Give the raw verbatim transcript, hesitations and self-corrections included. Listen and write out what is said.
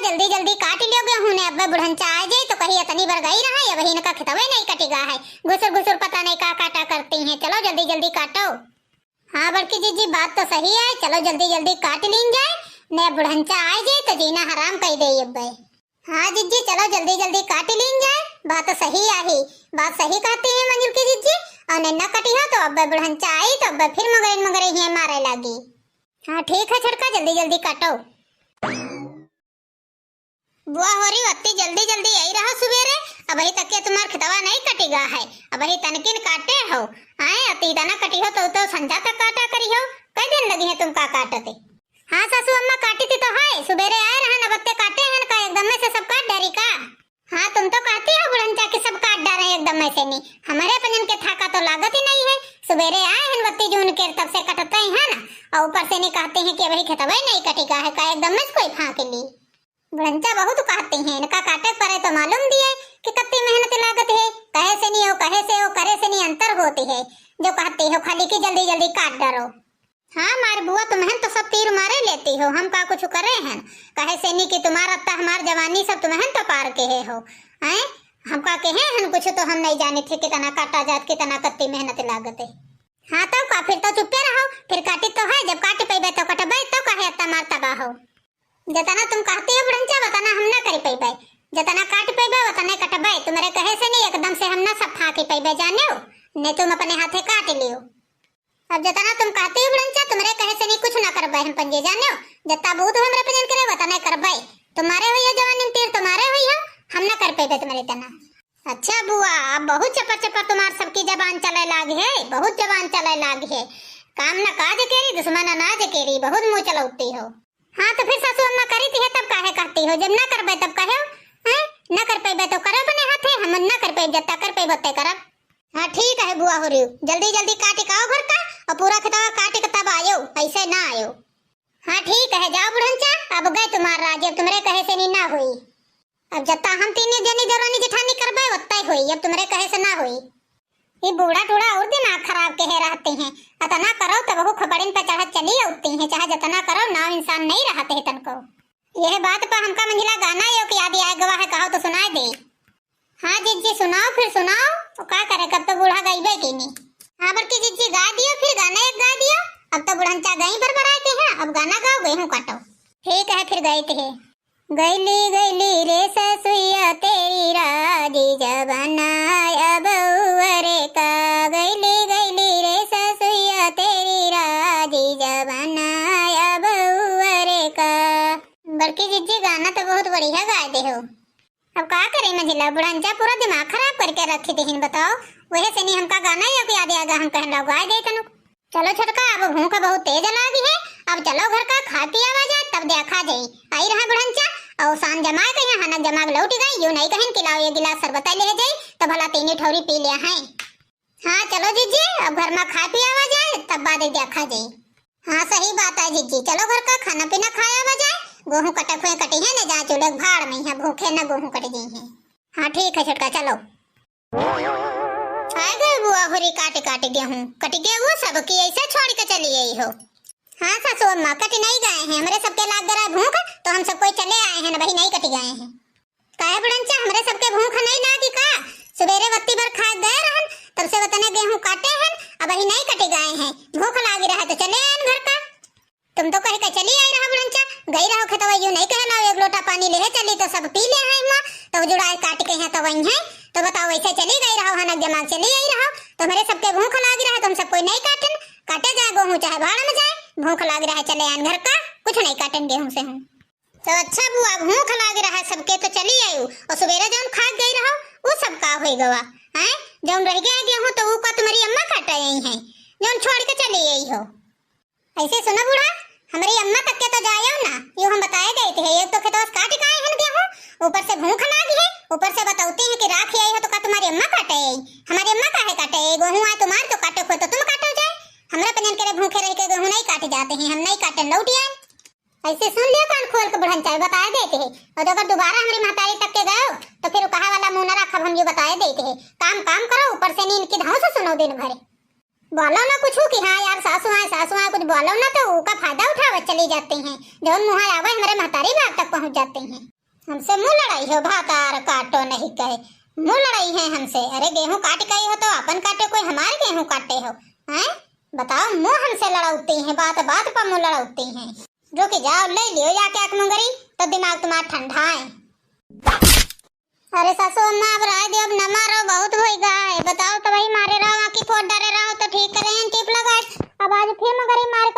जल्दी जल्दी काटि लियो गेहूँ, ने अब्बे बुढ़ंचा आइ जाई तो कही अतनी बर गई रहा, अबही इनका खेतवे नहीं कटिगा है, घुसुर घुसुर पता नहीं का काटा करती हैं। चलो जल्दी जल्दी काटो। हाँ बड़की जिज्जी, बात तो सही है, चलो जल्दी जल्दी काटि लीन जाए, ने बुढ़ंचा आइ जाई तो जीना हराम कइ देई अब्बे। हाँ जिज्जी, चलो जल्दी जल्दी काटि लीन जाए, बात तो सही आही, बात सही कहती हैं मंजुल की जिज्जी। और ने न कटिहो तो अब्बे बुढ़ंचा आई तो अब्बे फिर मगरइन मगरइन हियाँ मारे लागी। हाँ ठीक है छोटका, जल्दी जल्दी काटो। बुआ होरी, अत्ती जल्दी जल्दी आई रहो सुबेरे, अबही तक के तुम्हार खेतवा नहीं कटिगा है, अबही तनकिन काटे हो। आए, अत्ती इतना कटिहो तो, तो संझा तक काटा करिहो, कई दिन लगिहैं तुमका काटते। हाँ सासू अम्मा, काटित तो है, सुबेरे आए रहन, अब अत्ते काटे हैं का एकदम में से सब काट डारी का? हाँ, तुम तो कहती हो बुढ़ंचा कि सब काट डारे एकदम में से नी, हमरे अपनन के थाका तो लागत ही नहीं है। सुबेरे आए हैं बत्ती जून के, तब से कटते हैं ना, और ऊपर से नी कहते हैं कि अबही खेतवा ही नहीं कटिगा है का एकदम में से कोई फाँक ली। बुढ़ंचा बहुत कहती हैं, इनका काटे परे तो मालूम दिए कि कत्ती मेहनत लागत है, कहे से नी हो, कहे से हो, करे से नी अंतर होती है। जो कहती हो खाली कि जल्दी जल्दी काट डारो। हाँ, मार बुआ, तुम्हन तो सब तीर मारे लेती हो, हम का कुछ करे हन? कहे से नी कि तुम्हार अत्ता हमार जवानी सब तुम्हन तो पार के है हो, हैं? हम का कहे हन कुछ तो हम नहीं जानित है कितना काटा जात, कितना कत्ती मेहनत लागत है। हाँ तो का, फिर तो चुप्पे रहो, फिर काटी तो है, जब काट पैबे तो कटबे, तो काहे अत्ता मार तबाह हो? जतना तुम कहती हो बुढ़ंचा, वतना हम ना करी पैबे, जतना काट पैबे वतने कटबे, तुम्हरे कहे से नी एकदम से हम ना सब फाँकी पैबे, जाने हो? ने तुम अपने हाथे काट लियो। अब जतना तुम कहती हो बुढ़ंचा, तुम्हरे कहे से नी कुछ ना करबे हम पंजे, जाने हो? जत्ता बूत हो हमरे पंजन करे, वतने करबे। तुम्हारे होई हो जवानी में तीर, तुम्हारे होई हो, हम ना कर पैबे तुम्हरे तना। अच्छा बुआ, अब बहुत चपर चपर तुम्हार सबकी जबान चले लाग है, बहुत जबान चले लाग है। काम न काज केरी, दुश्मन अनाज केरी, बहुत मुँह चलौती हो। हाँ तो फिर सासू अम्मा करी थी है, तब काहे कहती हो? जब ना करबे तब कहो, हैं? ना कर पैबे तो करो अपने हाथे, हम ना कर पैब, जत्ता कर पैब ओत्ते करब। हाँ ठीक है बुआ होरी, जल्दी जल्दी काटि के आओ घर का, और पूरा खेतवा काटि के तब आयो, ऐसे ना आयो। हाँ ठीक है, जाओ बुढ़ंचा, अब गए तुम्हार राज, अब तुम्हरे कहे से नी ना होई। अब जत्ता हम तीन जनी देवरानी जेठानी करबे, ओत्ता ही होई, अब तुम्हरे कहे से ना होई। ये बूढ़ा टूढ़ा और दिमाग खराब के है रहते हैं, अतना करो तब वो खोपड़िन पे चढ़त चली अउती हैं, चाहे जतना करो नाव इंसान नहीं रहते हैं तनको। यह बात पर हमका मंझिला गाना यो के याद आए गवा है, कहो तो सुनाए दे। हाँ जिज्जी सुनाओ, फिर सुनाओ। तो का करे, कब तो बूढ़ा गइबे कीनी। हाँ बड़की जिज्जी गा दियो, फिर गाना एक गा दियो। अब तो बुढ़ंचा गई बरबराए के हैं, अब गाना गाओ, गेहूँ काटो। ठीक है फिर गई थे। गैली गैली रे ससुइया तेरी राजी जबाना अब उअरे का। गैली गैली रे ससुइया तेरी राजी जबाना अब उअरे का। बड़की जिज्जी गाना तो बहुत बढ़िया गाए दे हो। अब का करे मंझिला, बुढ़ंचा पूरा दिमाग खराब करके रखी दिहिन बताओ। वहे से नी हमका गाना यो के याद आगा, हम कहन ला गाए दे तनु। चलो छोटका, अब भूख बहुत तेज लागी है, अब चलो घर का खाए पियावा जाए, तब देखा जाई। आई रहा बुढ़ंचा, और शान जमाए के यहाँ हनक जमाए लौट गई, यू नहीं कहिन कि लाओ ये गिलास शरबत ले जाई, तो भला तीनी ठौरी पी लिया है। हाँ चलो जिज्जी, अब घर में खाए पियावा जाए, तब बाद देखा जाई। हाँ सही बात है जिज्जी, चलो घर का खाना पीना खाया आवा जाए, गोहूँ कटक हुए कटी है न, जा चूल्हे भाड़ में है, भूखे न गोहूँ कट गई है। हाँ ठीक है छोटका, चलो। आ गए बुआ होरी काटे काटे गेहूं, कट गया वो सब कि ऐसे छोड़ के चली आई हो। हाँ सासू अम्मा, कट नहीं गए हैं, हमरे सबके लाग गए भूख, तो हम सब कोई चले आए हैं, अबही नहीं कट गए हैं। काहे बुढ़ंचा, हमरे सबके भूख नहीं लागी का? सुबेरे बत्ती भर खा गए रहन, तब से वतने गेहूं काटे हन, अबही नहीं कट गए हैं, भूख लागी रहा तो चले आए घर का। तुम तो कह के चली आई रहा बुढ़ंचा, गई रहो खेतवा, यूं नहीं कहला एक लोटा पानी ले चली तो सब पी ले हैं हुआ, तो जुड़ाए काट के हैं तो वही है। तो बताओ, वैसे चली गई रहो, हनक जमाग चली आई रहो, तुम्हरे सबके भूख लागी रहा, तुम सब कोई नहीं काटन, काटे जाए गोहूं चाहे भाड़ में जाए, भूख लागी रहा चले आन घर का, कुछ नहीं काटन गेहूं से हम। तो अच्छा बुआ, भूख लागी रहा सबके तो चली आयु, और सुबेरे जौन खा गई रहो, वो सब का होई गवा, हैं? जौन रह गया गेहूं तो वो का तुम्हारी अम्मा काटे आई हैं, जौन छोड़ के चली आई हो। ऐसे सुनो बूढ़ा, हमरी अम्मा तक के तो जायो ना, यो हम बताए देते हैं, एक तो खेतवा से काट के आए हैं गेहूं, ऊपर से भूख लागी है, ऊपर से बतौती हैं कि राख आई है तो का तुम्हारी अम्मा काटे आई? हमारी अम्मा काहे काटे आई? गेहूं आए तुम्हार तो काटे को तो तुम काटो जाए, हमरा पंजन के रे भूखे रह के गेहूं नहीं काटे जाते हैं, हम नहीं काटन लौट आए। ऐसे सुन लियो कान खोल के बुढ़न चाहे बताए देते हैं, और अगर दोबारा हमरी महतारी तक के गयो तो फिर कहा वाला मुंह न रखब, हम यो बताए देते हैं, काम काम करो, ऊपर से नींद की धांसू सुनो दिन भर। बोलो ना कुछ कि हाँ यार सासू आए, सासू आए, कुछ बोलो ना तो उका फायदा उठावत चली जाती हैं। जौन मुँह आवे हमरे महतारी बाप तक पहुँच जाती हैं। हमसे मुँह लड़ाई हो, भातार काटो नहीं कहे, मुँह लड़ाई है हमसे। अरे गेहूँ काट गई हो तो अपन काटे, कोई हमारे गेहूँ काटे हो, हैं? बताओ, मुँह हमसे लड़ौती हैं, बात बात पर मुँह लड़ौती हैं। रुक जाओ, ले लियो जाके एक मुंगरी, तो दिमाग तुम्हारा ठंडा है। अरे सासू अम्मा, अब रह दे, अब न मारो, बहुत होई गए। बताओ, तो वही मारे रहो, आँखी फोड़ डारे रहो, तो ठीक करे हैं टीप लगा। अब आज फिर मगरी मार